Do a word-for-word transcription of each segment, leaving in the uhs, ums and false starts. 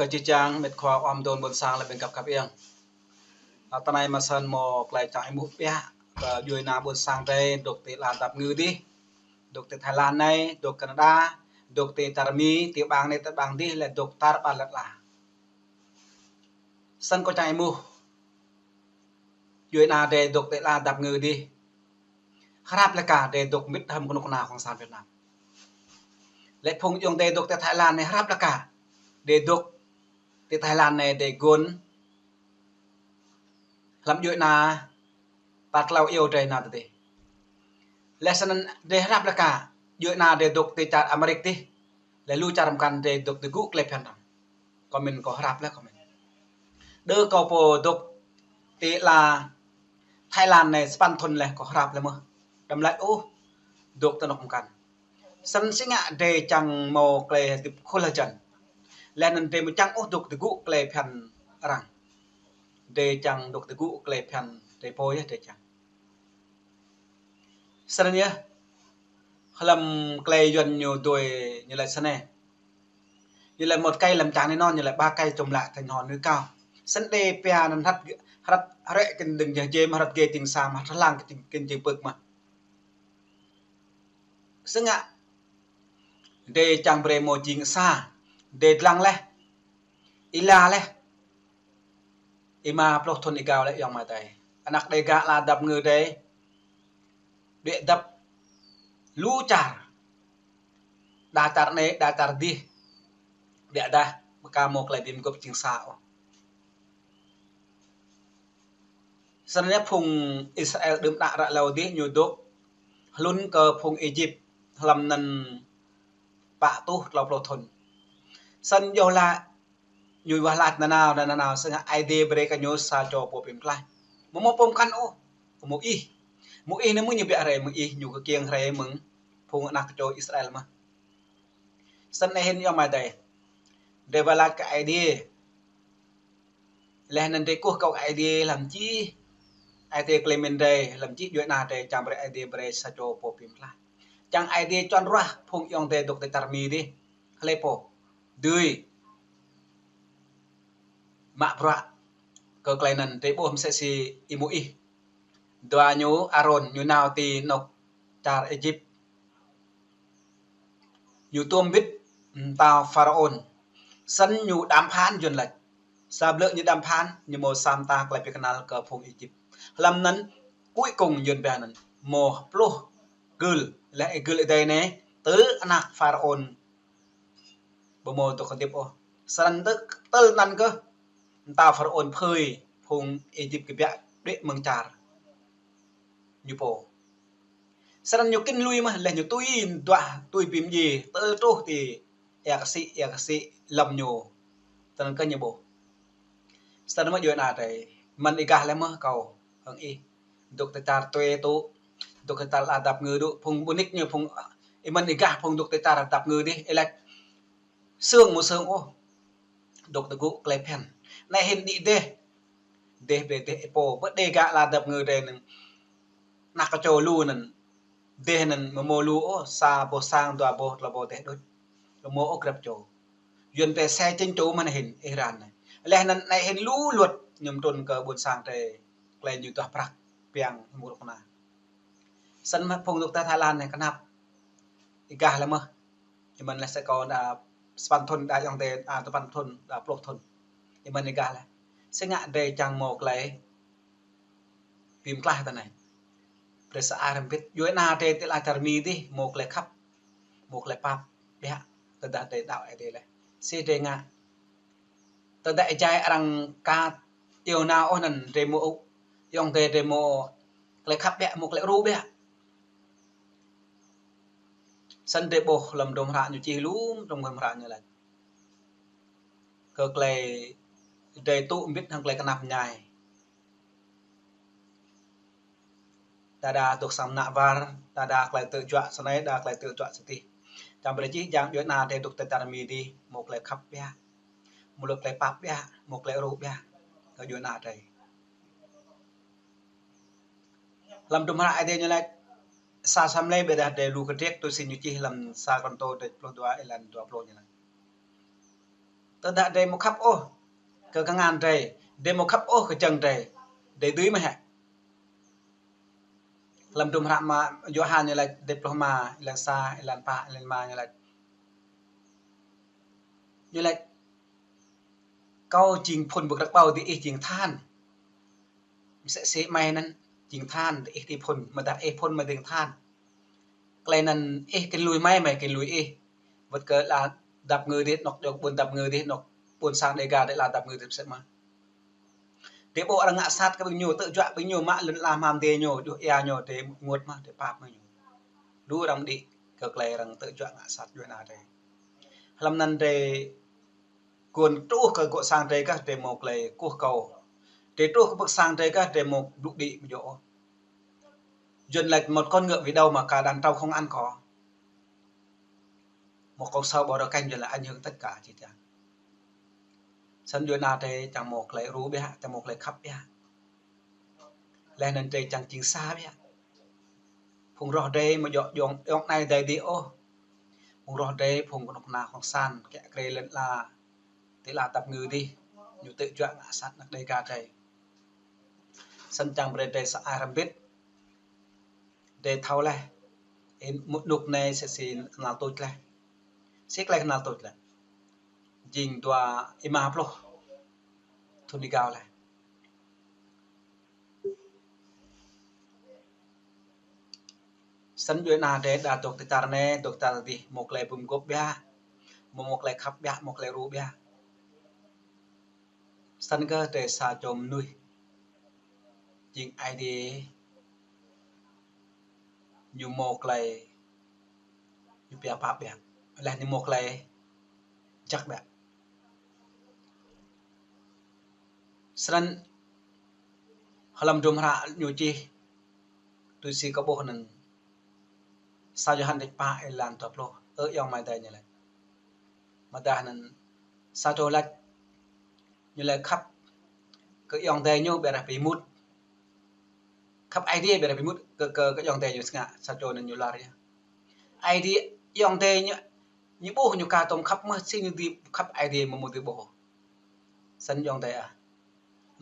Ơ jih jang, met khua ƀôn sang lĕ ƀing găp găp yang. Ơ, tơnai mơ̆ săn mơ̆ klei čang êmuh biă kơ djuai ania ƀôn sang drei dôk ti ala dap ngư dih, dôk ti Thái Lan anai, dôk Canada, dôk ti čar Mi, ti ƀang anai, ti ƀang dih, lĕ dôk tar ƀar lŏn ala. Săn kâo čang êmuh djuai ania drei dôk ti ala dap ngư dih. Hrăp lĕ ka drei dôk mĭt hăm kơnuk kơna Cộng sản Việt Nam. Lĕ phung ayŏng drei dôk ti Thái Lan anai hrăp lĕ ka drei dôk ti Thái Lan anai drei gôn hlăm djuai ania ta tlâo iâu drei nao tơdơi. Lĕ săn anŭn drei hrăp lĕ ka djuai ania drei dôk ti čar Amerik dih. Lĕ lu čar mơkăn drei dôk tơgŭ klei phiăn arăng. Comment kâo hrăp lĕ comment. Đơ kâo pô dôk ti ala Thái Lan anai sapăn thŭn lĕ kâo hrăp lĕ mơ̆. Đăm laĭ ôh dôk ti anŏ mơkăn. Săn si ngă drei čang mâo klei hơdip khul hơjăn. Lĕ anŭn drei mơ̆ čang ôh dôk tơgŭ klei phiăn arăng. Drei čang dôk tơgŭ klei phiăn drei pô yơh drei čang. Săn anai yơh, hlăm klei Yuan ñu dui ñu laĭ săn anai. Ñu laĭ một cây làm chè nảy non, ñu laĭ ba cây trồng lạ thành hòn núi cao. Săn đe pia anŭn hrăt, hrăt hrĕ kơ ding jơh jê mơ̆ hrăt gê ting sa mơ̆ hrăt hlang kơ ding, kơ ding pơk mơ̆. Săn ngă, drei čang brei mâo jing sa, drei dlăng leh, ila leh. Êma pluh thŭn êgao lĕ ayŏng amai adơi. Anak Đêga ala dap ngư drei. Đuaĭ dăp lu čar. Đa čar anai, đa čar dih. Biă dah, ƀu ka mâo klei bi mguôp jing sa ôh. Săn anai phung Israel đưm đă ră hlâo dih ñu dôk hlŭn kơ phung Êjip hlăm anŭn pă rơtuh tlâo pluh thŭn. Săn yơh lĕ ñu wah laĭ nanao, nanao, săn ngă Aê Diê brei kơ ñu sa čô pô bi mơklaih. Mơ̆ mâo pô mơkăn ôh, kơ mâo ih. Mâo ih anai mơ̆ ñu biă hrơi mơ̆ng ih, ñu kơ kiăng hrơi mơ̆ng phung anak čô Israel mơ̆. Săn anai hĭn ayŏng amai adơi. Drei wah laĭ kơ Aê Diê. Leh anŭn drei kơkuh kơ Aê Diê hlăm čih Aê Diê klei mĭn drei, hlăm čih djuai ania drei čang brei Aê Diê brei sa čô pô bi mơklaih. Čang Aê Diê čuăn ruah phung ayŏng adơi dôk ti čar Mi dih. Hlei pô dưi mă bruă kơ klei anŭn drei ƀuh mơsĕ si Y-Môis. Dua ñu Arôn ñu nao ti anŏ čar Êjip. Ñu tuôm wĭt mơtao Pharaôn. Săn ñu đàm phán Yuan laĭ. Sa blư̆ ñu đàm phán, ñu mâo sa mơta klei bi kơnăl kơ phung Êjip. Hlăm anŭn, cuối cùng Yuan pia anŭn mâo pluh gưl, lĕ gưl adai anai, tơl anak Pharaôn ƀu mâo dôk hơdip ôh. Săn tơ-, tơl anŭn kơh, mơtao Pharaôn phơi phung Êjip kơ biă đuaĭ mơ̆ng čar ñu pô. Săn ñu kĭn lui mơ̆, leh ñu tui duah, tui bi mdjiê, tơl truh ti ia kơsĭ, ia kơsĭ lŏm ñu. Tơl anŭn kơh ñu ƀuh. Săn mơ̆ djuai ania drei, mơ̆n ih gah lĕ mơ̆ kâo hăng ih. Dôk ti čar tui tŭ, dôk ti čar ala dap ngư dŏ, phung ƀu nik ñu phung, ih mơ̆n ih gah phung dôk ti čar ala dap ngư dih, ih laĭ sương mơ̆ sương ôh. Dôk tơgŭ klei phiăn. Anai hĭn đĭ dêh. Dêh brei dêh ih pô. Bơ Đêga ala dap ngư drei anŭn. Anak čô lu anŭn. Dêh anŭn mơ̆ mâo lu ôh. Sa boh sang, dua boh, tlâo boh dêh đôč. Mơ̆ mâo ôh grăp čô. Yuan pia xe chính chủ mơ̆n anai hĭn, ih răng anai. Leh anŭn anai hĭn lu luật ñu mơtrŭn kơ ƀôn sang drei. Klei ñu duah prăk piăng mŭt kơna. Săn mơ̆ phung dôk ti Thái Lan anai kơnăp. Ih gah lĕ mơ̆. Ih mơ̆n lĕ sa kâo đa sapăn thŭn, đa ayŏng adơi, đa sapăn thŭn, đa pluh thŭn. Ih mơ̆n ih gah lĕ. Săn ngă drei čang mâo klei bi mơklaih tơ anai. Brei sa ai hrŏm hơbĭt. Djuai ania drei ti ala čar Mi dih, mâo klei khăp, mâo klei pap, biă, tơdah drei đaŏ Aê Diê leh. Si drei ngă. Tơdah ih jai arăng ka iâu nao ôh anŭn drei mâo ôh. Ayŏng adơi drei mâo klei khăp biă, mâo klei đru biă. Săn drei ƀuh hlăm hdruôm hră ñu čih lum, hdruôm hră ñu laĭ. Kơ klei drei tŭ mbĭt hăng klei kơnăp mơñai. Đa đa dôk sang mơnă war, đa đa klei tơjuă sơnai, đa klei tơjuă sơdih. Čang brei čih jang djuai ania drei dôk ti čar Mi dih, mâo klei khăp biă. Mâo klei pap biă, mâo klei đru biă. Kơ djuai ania drei. Hlăm hdruôm hră Aê Diê ñu laĭ, sa samlei ƀiădah drei lu kơdrek tui si ñu čih hlăm sa Kôrintô dua pluh dua êlan dua pluh ñu laĭ. Tơdah drei ƀu khăp ôh kơ kơngan drei, drei ƀu khăp ôh kơ jơ̆ng drei, drei dưi mơ̆ hă? Hlăm hdruôm hră mơ̆ng Yôhan ñu laĭ, dêh pluh rơma, êlan sa, êlan pă, êlan rơma ñu laĭ. Ñu laĭ: Kâo jing phŭn ƀơ̆k rơ̆k ƀâo, diih jing than. Msĕ si mơi anŭn jing than, diih jing phŭn, mơ̆ dah ih phŭn mơi jing than. Tơlơi anŭn ih kơ lui mơi, mơi kơ lui ih. Wơ̆t kơ ala dap ngư dih, anŏ djŏp ƀôn dap ngư dih, anŏ ƀôn sang Dêga dih, ala dap ngư dih msĕ mơ̆n. Drei ƀuh arăng ngă sat kơ ƀing ñu, tơjuă ƀing ñu, mă lŏn ala mơ̆ng dih ñu, djuh ia ñu, drei ƀu ƀuh mơ̆, drei pap mơ̆ ñu. Lu arăng đĭ kơ tơlơi arăng tơjuă ngă sat djuai ania drei. Hlăm anŭn drei gơ̆n truh kơ gŏ sang drei kah, drei mâo tơlơi kơkuh kâo. Drei truh kơ ƀơ̆k sang drei kah, drei mâo blŭ đĭ mơ̆ djŏ. Yuăn laĭ một con ngựa vì đau mà cả đàn trâu không ăn cỏ. Một con sâu bò rau canh, Yuăn laĭ ảnh hưởng tất cả jih jang. Snăn djuai ania drei čang mâo tơlơi rŭ biă, čang mâo tơlơi khăp biă. Laih anŭn drei čang jing sa biă. Phung roh drei mơ̆ djŏ ayŏng, ayŏng anai adai dih ôh. Phung roh drei, phung kơnuk kơna cộng sản, kiă kriê lŏn ala, ti ala dap ngư dih, ñu tơjuă ngă sat anăk Dêga drei. Snăn čang brơi drei sa ai hrŏm hơbĭt. Drei thâo laih, ơ, mơ̆ng anŭk anai msĕ si knal tuč laih. Si tơlơi knal tuč laih. Jing dua êma pluh thŭn rơgao laih. Snăn djuai ania drei đa dŏ ti čar anai, dŏ ti čar dih, mâo tơlơi ƀum gŏp biă, mâo, mâo tơlơi khăp biă, mâo tơlơi rŭ biă. Snăn kơ drei sa čô mơnuih jing Aê Diê, ñu mâo tơlơi ñu pia pap biă, laih ñu mâo tơlơi jăk biă. Snăn hlăm hdruôm hră ñu čih, tui si kâo ƀuh anŭn, sa Yôhan dêh pă êlan dua pluh, ơ ayŏng amai adai ñu laĭ. Mơ̆ dah anŭn sa čô laĭ, ñu laĭ khăp kơ ayŏng adai ñu ƀiădah bi mŭt. Khăp Aê Diê ƀiădah bi mŭt kơ, kơ, kơ ayŏng adai ñu sngă, sa čô anŭn ñu lar yơh. Aê Diê, ayŏng adai ñu, ñu ƀuh ñu ka tŏm khăp mơ̆, si ñu dưi khăp Aê Diê mơ̆ mơ̆ dưi ƀuh. Snăn ayŏng adai ah.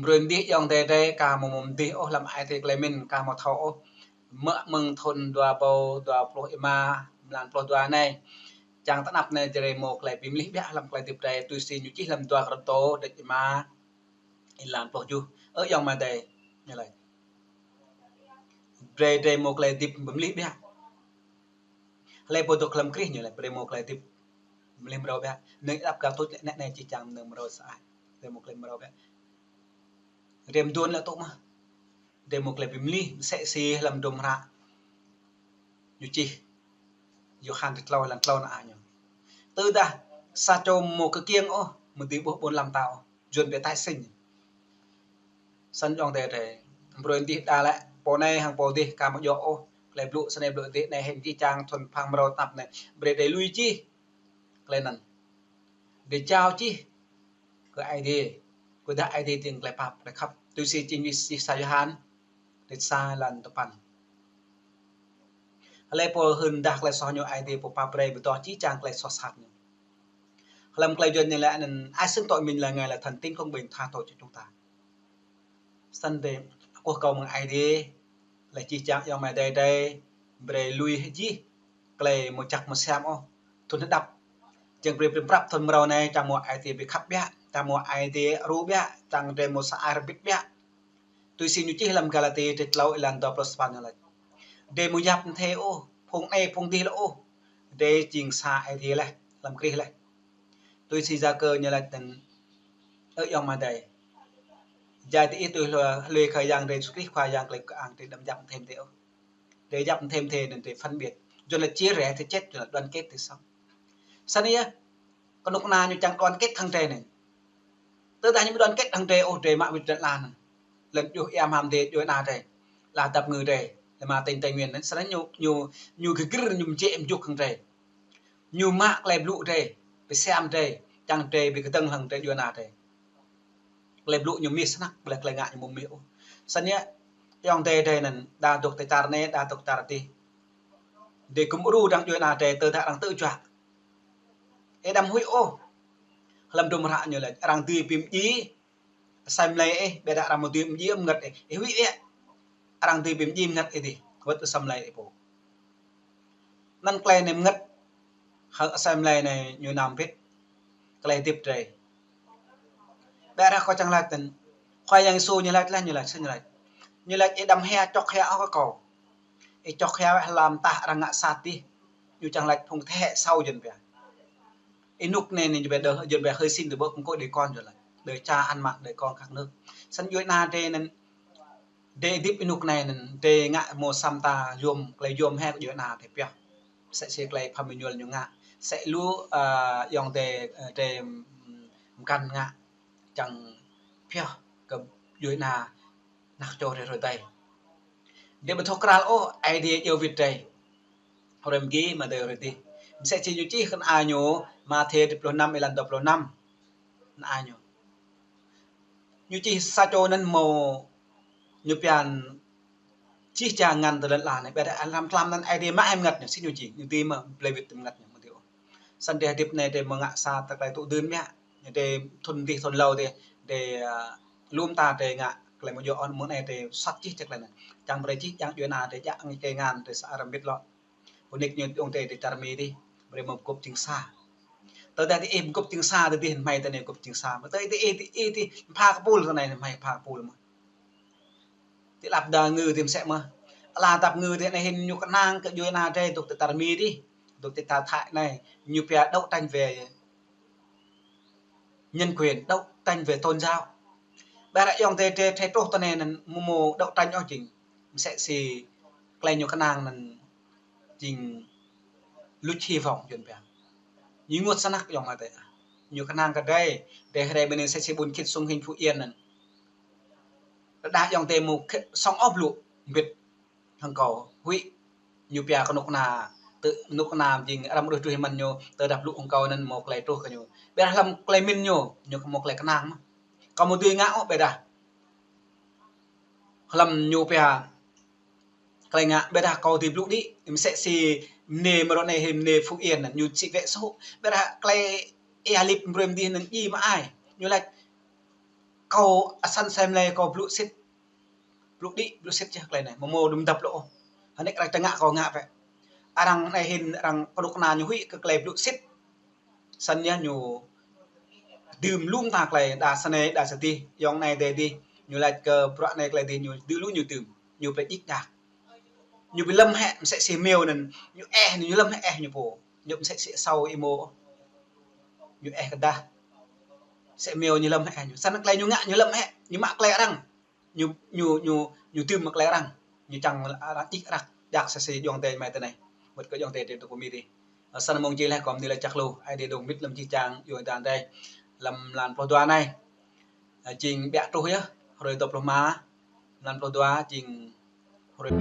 Brơi mơdih ayŏng adai drei, ka mâo mơdih ôh hlăm ai tiê tơlơi mĭn, ka mâo thâo ôh. Mơ̆ mơ̆ng thŭn dua ƀâo dua pluh êma, mlan pluh dua anai, čang tơnap anai drei mâo tơlơi bi mlih biă hlăm tơlơi hơdip drei, tui si ñu čih hlăm dua Kôrintô, dêh êma, êlan pluh tơjuh. Ơ ayŏng amai adai ñu laĭ. Brơi drei mâo tơlơi hơdip bi mlih biă. Hlơi pô dŏ hlăm Krist ñu laĭ, brơi mâo tơlơi hơdip bi mlih mrâo biă. Anai đăp gah tuč lĕ, anai, anai čih čang mơnơ̆ng mrâo sa ai. Brơi mâo tơlơi mrâo biă. Rem duôn lĕ tŭ mơ̆. Drei mâo tơlơi bi mlih, msĕ si hlăm hdruôm hră ñu čih. Yôhan dêh tlâo, êlan tlâo anai ñu. Tơdah sa čô mâo kơkiêng ôh, mơ̆ dưi ƀuh ƀôn ala mơta ôh, Yuăn pia tái sinh. Snăn ayŏng adai drei, brơi mơdih đa lĕ, pô anai hăng pô dih ka mâo djŏ ôh, tơlơi blŭ snei blŭ dih anai, hĭn jih jang thŭn phang mrâo tơnap anai, brơi drei lui jih tơlơi anŭn. Drei jao jih kơ Aê Diê, kơ dah Aê Diê jing tơlơi pap, tơlơi khăp. Tui si čih, čih sa Yôhan, dêh sa êlan dua păn. Hlơi pô hưn dah tơlơi soh ñu, Aê Diê pô pap brơi pơtô jih jang tơlơi soh sat ñu. Hlăm tơlơi Yuăn ñu laĭ anŭn, ai xưng tội mình là Ngài là thần tín công bình tha tội cho chúng ta. Snăn drei kơkuh kâo mơ̆ng Aê Diê, laih jih jang ayŏng amai adai drei, brơi lui hĭ jih tơlơi mơ̆ jăk mơ̆ siam ôh, thŭn hơđăp. Jing brơi, brơi prăp thŭn mrâo anai, čang mâo Aê Diê bi khăp biă, čang mâo Aê Diê rŭ biă, čang drei mâo sa ai hrŏm hơbĭt biă. Tui si ñu čih hlăm Galati dêh tlâo êlan dua pluh sapăn ñu laĭ. Drei mâo yap mthê ôh, phung anai phung dih lĕ ôh. Drei jing sa Aê Diê laih, hlăm Krist laih. Tui si Yakơ ñu laĭ anŭn, ơ ayŏng amai adai. Jai ti ih tui hlue, hlue kơ Yang drei Yêsu Krist, Khua Yang tơlơi kơang, drei đăm yap mthê mthê ôh. Drei yap mthê mthê anŭn drei phân biệt. Yuăn laĭ chia rẽ thì chết, Yuăn laĭ đoàn kết thì sống. Snăn yơh, kơnuk kơna ñu čang đoàn kết hăng drei anai. Tơdah ñu ƀu đoàn kết hăng drei ôh, drei mă wĭt lŏn ala anŭn. Lŏn djuh ia mơ̆ng dih djuai ania drei. Ala dap ngư drei, lĕ mơ̆ng tỉnh Tây Nguyên anŭn. Snăn ñu, ñu, ñu gơgơr, ñu mjĕ mjuk hăng drei. Ñu mă tơlơi blŭ drei, pơsiam drei, čang drei bi kơdơ̆ng hăng drei djuai ania drei. Tơlơi blŭ ñu mĭn snăk, ƀiădah tơlơi ngă ñu ƀu mĭn ôh. Snăn yơh, ayŏng adai drei anŭn, đa dŏ ti čar anai, đa dŏ čar dih. Drei kơmrŭ dăng djuai ania drei, tơdah arăng tơjuă, ih đăm huĭ ôh. Lăm dum hră ñu laĭ, arăng dưi bi mdjiê asei mlei ih, ƀiădah arăng mơ̆ dưi mdjiê mơngăt ih. Ih huĭ ƀiă, arăng dưi bi mdjiê mơngăt ih dih, wơ̆t asei mlei ih pô. Anŭn tơlơi anai mơngăt, hăng asei mlei anai ñu nao pĭt tơlơi hơdip drơi. Ƀiădah kâo čang laĭ tơ̆n, Khua Yang Yêsu ñu laĭ laih, ñu laĭ, sĭt ñu laĭ. Ñu laĭ, ih đăm hia čŏk hia ôh kơ kâo. Ih čŏk hia wơ̆t hlăm tah arăng ngă sat dih. Ñu čang laĭ phung thế hệ sau Yuan pia. Ih rơnŭk anai anai Yuan pia đơ, Yuan pia hơi sinh từ bố, không có đứa con Yuan laĭ. Đời cha ăn mặn, đời con khát nước. Sĭt djuai ania drơi anŭn, drơi hơdip ih rơnŭk anai anŭn, drơi ngă mơ̆ săm ta yôm, tơlơi yôm hĭ kơ djuai ania drơi pioh. Sĭt sĭt tơlơi pha mơñuăl ñu ngă. Sĭt lu, ơ, ayŏng adơi, ơ, drơi, ưm, mơkăn ngă. Čang pioh kơ djuai ania ană čô drơi hrơi adai. Drơi ƀu thâo krăn ôh, Aê Diê iâu wĭt drơi. Hrơi mơgi, mơ̆ng adai hrơi adih. Mơsĕ si ñu čih kơ ană ñu, Mathiơ dua pluh năm, êlan dua pluh năm. Ană ñu. Ñu čih sa čô anŭn mơ̆ ñu pia čih čang ngăn tơ lŏn ala anai. Ƀiădah hlăm tlam anŭn Aê Diê mă hĭ mơngăt ñu, sĭt ñu čih. Ñu dưi mơ̆ blơi wĭt mơngăt ñu, mơ̆ dưi ôh. Sĭt drơi hơdip anai drơi mơ̆ ngă sa tơlơi tŭ dưn biă. Drơi thŭn dih thŭn hlâo dih, drơi, ơ, lŏm ta drơi ngă tơlơi mơ̆ djơ̆ ôh, mơ̆ng anai drơi sat čih čang tơlơi anŭn. Čang brơi čih čang djuai ania drơi čang kơ ngăn drơi sa arăng ƀĭt lŏ. Unik ñu ayŏng adơi drơi čar Mi dih, brơi mơ̆ pơgop jing sa. Tơdah dih ih pơgop jing sa tơdih hmei tơ anai pơgop jing sa. Mơ̆ tơdah dih ih, ih, ih, ih pha kơpul tơ anai hmei pha kơpul mơ̆. Ti lăp đa ngư dih mơsĕ mơ̆. Ala tap ngư dih anai hĭn ñu kơnang kơ djuai ania drơi dŏ ti čar Mi dih, dŏ ti čar Thái anai, ñu pia đấu tranh về nhân quyền, đấu tranh về tôn giáo. Ƀiădah ayŏng adơi drơi, drơi truh tơ anai anŭn mơ̆ mơ̆ đấu tranh ôh jing. Mơsĕ si tơlơi ñu kơnang anŭn jing luč hy vọng Yuan pia. Ñu ênguôt snăk ayŏng adơi. Ñu kơnang kơ drơi, drơi hrơi bơni mơsĕ si ƀun khĭt sung hĭn Phú Yên anŭn. Rơđah ayŏng adơi mơ̆ kơ-, sŏng ôh blŭ, mbĭt hăng kâo, huĭ, ñu pia kơnuk kơna, tơ, kơnuk kơna jing arăng mơ̆ đuaĭ truh hĭ mơ̆n ñu, tơdah blŭ hăng kâo anŭn mơ̆ tơlơi truh kơ ñu. Ƀiădah hlăm tơlơi pơmĭn ñu, ñu kơ mơ̆ tơlơi kơnang mơ̆. Kâo mơ̆ dưi ngă ôh ƀiădah. Hlăm ñu pia tơlơi ngă ƀiădah kâo dưi blŭ đĭ, mơsĕ si mơnê mơ̆ rŏ anai hĭ mơnê Phú Yên anŭn, ñu sĭ wĕ sô. Ƀiădah tơlơi ih lip brơi mơ̆ dih anŭn djai mơ̆ ai. Ñu laĭ kâo asan asei mlei kâo blŭ sĭt. Blŭ đĭ, blŭ sĭt čih tơlơi anai. Mơ̆ mơ̆ đưm dăp lŏ ôh. Hơnĕk arăng čang ngă kâo ngă wĕ. Arăng anai hĭn arăng kơnuk kơna ñu huĭ kơ tơlơi blŭ sĭt. Sĭt yơh ñu dưm lŏm ta tơlơi đa sa anai, đa sa dih, ayŏng anai adơi dih. Ñu laĭ kơ bruă anai tơlơi dih ñu dưm lu ñu dưm. Ñu pơdjik đah. Ñu bi lơ̆m hĕ, mơsĕ si hmêo anŭn, ñu eh, ñu lơ̆m hĕ eh ñu pô. Ñu mơsĕ si asâo ih mơ̆. Ñu eh kơ đah. Mơsĕ hmêo ñu lơ̆m hĕ eh ñu. Sĭt tơlơi ñu ngă ñu lơ̆m hĕ, ñu mă tơlơi arăng. Ñu, ñu, ñu, ñu dưm mă tơlơi arăng. Ñu čang arăng djik răk, jak sa si ayŏng adơi hmei tơ anai. Wơ̆t kơ ayŏng adơi drơi tơ kơ Mi dih. Ơ, sĭt mơ̆ng čih laih kơ mơ̆ ni laĭ čăk lu, Aê Diê dŏ mbĭt lăm čih čang, yua dah adơi. Lăm mlan pluh dua anai. Ơ, jing ƀiă truh yơh, hrơi dua pluh rơma, mlan pluh dua, jing hrơi